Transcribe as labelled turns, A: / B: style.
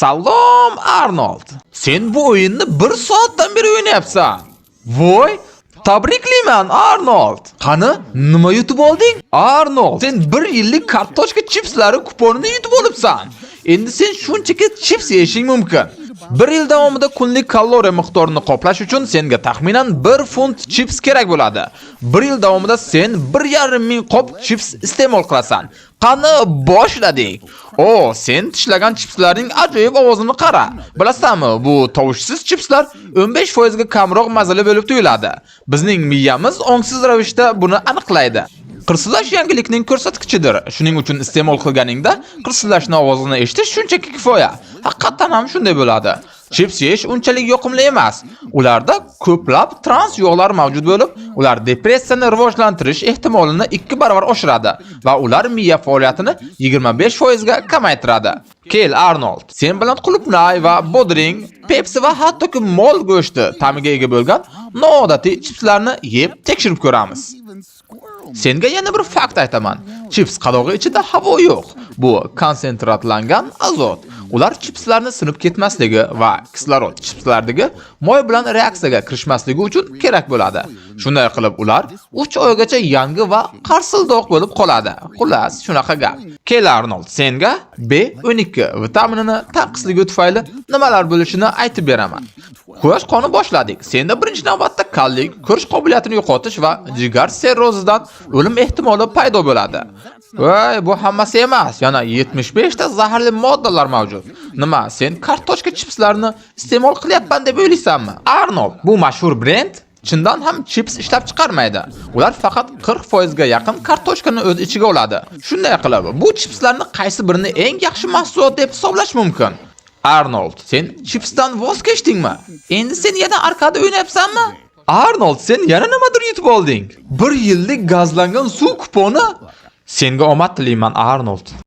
A: Salom, Arnold. Sen bu o'yinni 1 soatdan beri o'ynayapsan. Voy, tabriklayman, Arnold. Qani, nima yutib olding? Arnold, sen 1 yillik kartoshka chipslari kuponini yutib olibsan. Endi sen shunchaki chips yeyishing mumkin. 1 yil davomida kunlik kaloriya miqdorini qoplash uchun senga taxminan 1 funt chips kerak bo'ladi. 1 yil davomida sen 1,5 ming qop chips iste'mol qilasan. Qani, boshladik. O, sen tishlagan chipslarning ajoyib ovozini qara. Bilasanmi, bu tovushsiz chipslar 15% ga kamroq mazali bo'lib tuyuladi. Bizning miyamiz ongsiz ravishda buni aniqlaydi. Qirsillash yangilikning ko'rsatkichidir. Shuning uchun iste'mol qilganingda qirsillashni ovozini eshitish shunchaki kifoya. Haqiqatan ham shunday bo'ladi. Chips yeyish unchalik yoqimli emas. Ularda ko'plab trans yog'lar mavjud bo'lib, ular depressiyani rivojlantirish ehtimolini 2 barobar oshiradi va ular miya faoliyatini 25% ga kamaytiradi. Kel, Arnold, sen bilan qulupnay va bodring, Pepsi va hattoki mol go'shti ta'miga ega bo'lgan noodatiy chipslarni yeb tekshirib ko'ramiz.
B: Even squirrel
A: Senga yana bir fakt aytaman. Chips qadog'i ichida havo yo'q. Bu konsentratlangan azot. Ular chipslarni sinib ketmasligi va kislorod chipslardagi moy bilan reaksiyaga kirishmasligi uchun kerak bo'ladi. Shunday qilib ular 3 oygacha yangi va qarsildoq bo'lib qoladi. Xullas, shunaqa gap. Kel, Arnold, senga B12 vitaminini tanqisligi tufayli nimalar bo'lishini aytib beraman. Quyosh qoni boshladik. Senda birinchi navbatda kallik, ko'rish qobiliyatini yo'qotish va jigar sirrozidan o'lim ehtimoli paydo bo'ladi. Voy, bu hammasi emas. Yana 75 ta zaharli moddalar mavjud. Nima, sen kartoshka chipslarini iste'mol qilyapman deb o'ylaysanmi? Arnold, bu mashhur brend chindan ham chips ishlab chiqarmaydi. Ular faqat 40% ga yaqin kartoshkani o'z ichiga oladi. Shunday qilib, bu chipslarni qaysi birini eng yaxshi mahsulot deb hisoblash mumkin? Arnold, sen chipsdan voz kechdingmi? Endi sen yana arkada o'ynayapsanmi? Arnold, sen yana nimadir yutib olding. 1 yillik gazlangan suv kuponi. Senga omad tilayman, Arnold.